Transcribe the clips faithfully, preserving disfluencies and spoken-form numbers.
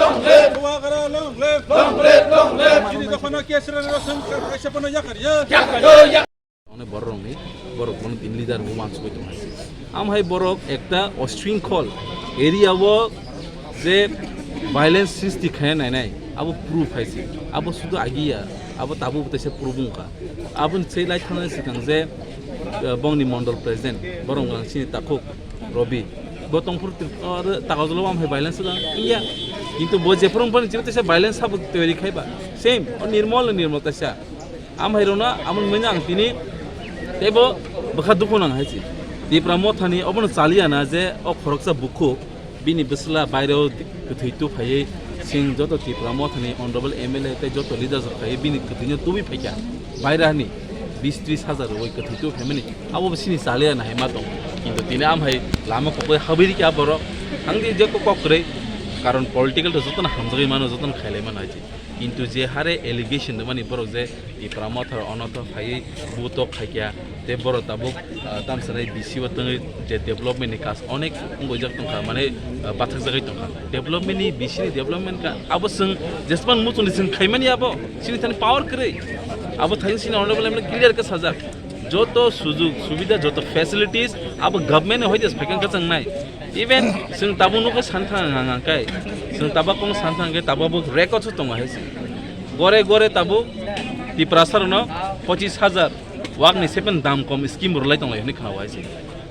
Bubagra long live! Long live! Long live! Chini dophano K S R ni rosong kaisa phano yakar ya. Yakar ya. One borok rokni, borok bono tin leader bo wansugwi tongo hai se. Am hai borok ekta oshrinkhol area o je violence srishti khaina nainai, abo proof hai se. Abo sudu agiya, abo tabuk teisa proof wngkha. Aboni sei lai thangna swkang je, eh, bongni mondol president, borok wng chini takhuk Robi. Bo tongphuru Trip-, o, re, Takarjala o am hai violence wng ya. Kintu bo jephuru wngphani chibo teisa violence sabo toyari khaiba. Same, o Nirmol, Nirmol teisa. Am hai rona, amon manya ang tini tebo bwkha dukhu nang hai se. Tipra Mothani obono chaliya na je o khoroksa bukhuk bini bwsla baireo kwthwi tu phaiwi sing joto Tipra Mothani honorable M L A tei joto leaders rok phaiwi bini kwthwino tubui phaikha. Bairani bis tris hajar rwi kwthwi tu phaimani abo bo sini chaliya na hai ma tong. Kintu tini am hai lama kokoi habwi rikha borok. Ang di je kok kwrwi karon political to jotono hamjagwi mano, jotono khailai mano hai se. Kintu je hare allegation rwmani borok je Tipra Motha Anotha phaiwi butok khaikya tei borok tabuk, ah, tamsanai B C o tongwi je development ni kaam onek wngwi jak tongkha, mane, ah, bathakjagwi tongkha. Development ni B C ni development ka abo chwng jesman muchungni chwng khaimani abo chini thani power kwrwi. Abo thani chini honorable M L A clear khe sajak. Joto sujug subida, joto facilities abo government ni hoite phaikang khe chwng nai. Even chwng tabuk nukho san thang ang ang kai. Chwng tabuk kong san thang khe tabuk bo record o tongo hai se. Gore gore tabuk Tiprasa rokno pochis hajar wakni seven dam kom scheme rwlai tonglai hwnwi khna hai se.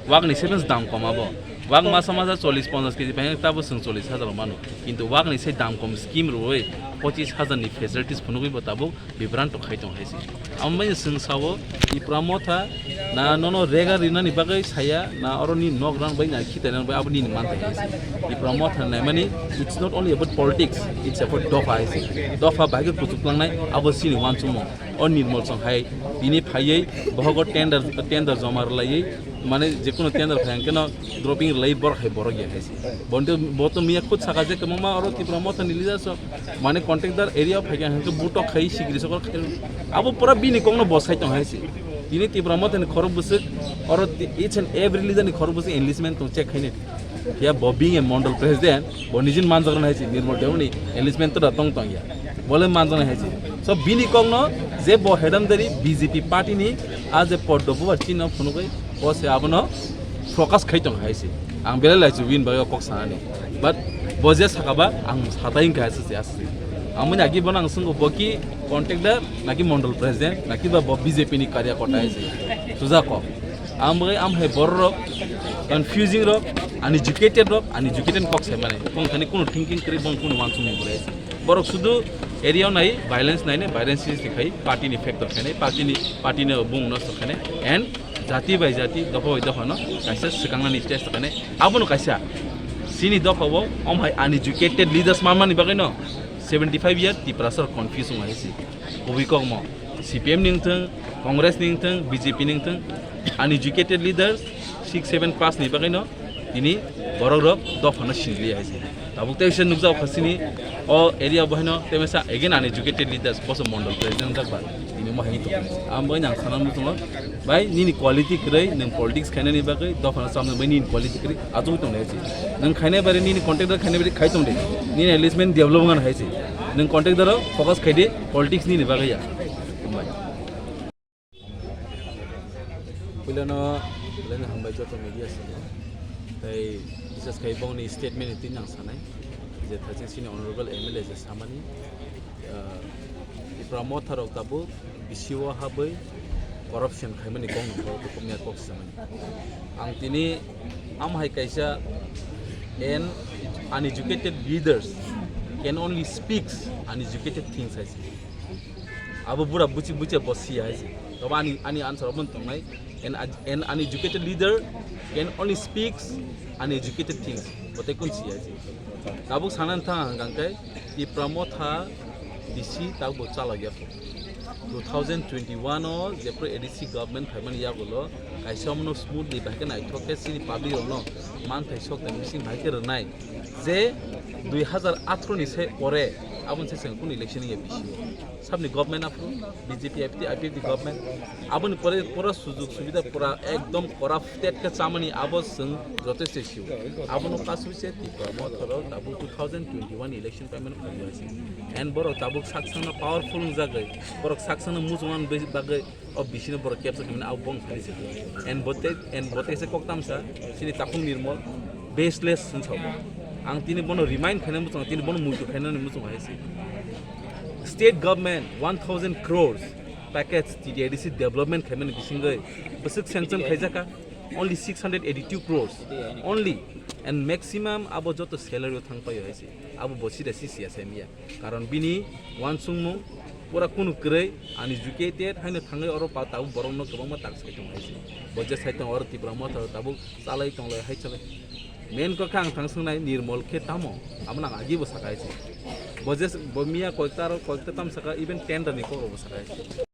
Wakni seven dam kom abo. Wak masa masa chollish ponchash K G pai tabuk chwng chollish hajar mano. Kintu wakni se dam kom scheme rwwi pochis hajar ni facilities phunugwi bo tabuk Bibranto khai tong hai se. Amo bai chwng sao, Tipra Motha na nono rega rinani bagwi saya, na oro ni nok rang bai na khitai rang bai abo nini man thai hai se. Tipra Motha naimani, it's not only about politics, it's about dopha hai se. Dopha bai khe kuchuk langnai, abo chini wansukmung. O Nirmol Song hai tini phaiwi bohogo tender, tender joma rwlaiwi, mane jekunu tender phai hwnkhe no dropping rwlai borok hai borok ya hai se. Bonte bo to miya khud saka je kwbangma oro Tipra Motha ni leaders rok mane contractor area o phaikha hwnkhe butok khai sigiri sokol khai. Abo pura bini kokno bosai tong hai se. Tini Tipra Motha ni khorok bwswk oro ti-, each and every leader ni khorok bwswk enlistment tong check khainai. Ya bo being a mondol president, bo nijin manjak rwna hai se, Nirmol Deboni enlistment to da tong tong ya. Bole manjaknai hai se. So bini kokno je bo hedamdari B J P party ni a je Padma Bharat chini no phunugwi bo se abono focus khai tong hai se. Ang belai lai chubin bai kok sanani. But bo je sakaba ang satai wngkha hai se, se ase. Ang mani agi bono ang swngo bo ki contractor naki mondol president naki ba bo B J P ni karya kota hai se. Suja kok. Ang bai am hai borok rok confusing rok, uneducated rok, uneducated kok sai mani. Kong thani kuno thinking kri bong kuno wansung ni bwrwi. Borok sudu area o nai violence nai nai violence srishti khai party ni factor khai nai party ni party ni bung nosto khai nai and jati bai jati dopha bai dopha no kaisa swkang nani test khai nai abono kaisa chini dopha o om hai uneducated leaders man mani bagwi no seventy five year Tiprasa rok confuse wng hai se kubui kok mo C P M ni wng thung Congress ni wng thung B J P ni wng thung uneducated leaders six seven pass ni bagwi no tini borok rok dophano sinli hai se. Tabuk tei se nukjak kha sini o area bo haino tei masa again uneducated leaders boso mondol president jak ba tini mo hai tong. Am bai nang sana muchungo bai nini quality kwrwi nwng politics khainani bagwi dophano chamna bai nini quality kwrwi achugwi tong hai se. Nwng khainai bai nini contractor khainai bai khai tong de. Nini enlistment develop ngan hai se. Nwng contractor o focus khai de politics nini bagwi ya. Bai. Puilano, puilano hambai joto media sini. Tai bisas khai bongni statement ni tini ang sanai. Je thaching sini honorable M L A je samani, ah, Tipra Motha rok tabuk B C o habwi corruption khaimani kok nang kok tukumya kok samani. Ang tini am hai kaisa an uneducated leaders can only speaks uneducated things hai se. Abo bura buchi buchi bo siya hai se. Tobo ani, ani answer obo tongnai. An, an uneducated leader can only speaks uneducated things. Bo tei kun siya hai se. Tabuk sana thang hang kai Tipra Motha D C tabuk chalok ya. Two thousand twenty-one o jephru A D C government phaimani yagulo kaisa omono smoothly bahai khe naithok khe chini public rokno manthai sok tei bising bahai khe rwnai je dui hazar athro ni se pore aboni se chwng kunu election ya B C o. Sabni government aphuru B J P I P F T, I P F T government. Aboni pore pura sujug subida pura ekdom corrupted khe chamani abo chwng jotesto sio. Abono kasui se Tipra Motharo tabuk two thousand twenty-one election payment khaio hai se. And borok tabuk saksangno powerful wngjagwi, borok saksangno muchungna bagwi o bisino borok capture khaimani abo bong thani se. And bote, and bote se kok tamsa, sini takhuk Nirmol, baseless hwnsa bo. Ang tini bono remind khaina muchungo, tini bono muitu khainani muchungo hai se. State government one thousand crores package T T I D C development khaimani bisingwi bwswk sanction khaijaka only six hundred eighty-two crores only, and maximum abo joto salary o thang paio hai se. Abo bo sida si siya sai miya, karon bini wansukmung pura kunu kwrwi, uneducated haino thangwi oro pa tabuk borokno kwbangma taksai tongo hai se. Bo je sai tongo oro Tipra Motha tabuk chalai tonglai hai chalai. Main kok khe ang thang swngnai Nirmol khe tamo, abo nang agi bo saka hai se. Bo je bo miya koikta aro koikta tam saka, even tender ni kok bo saka hai se.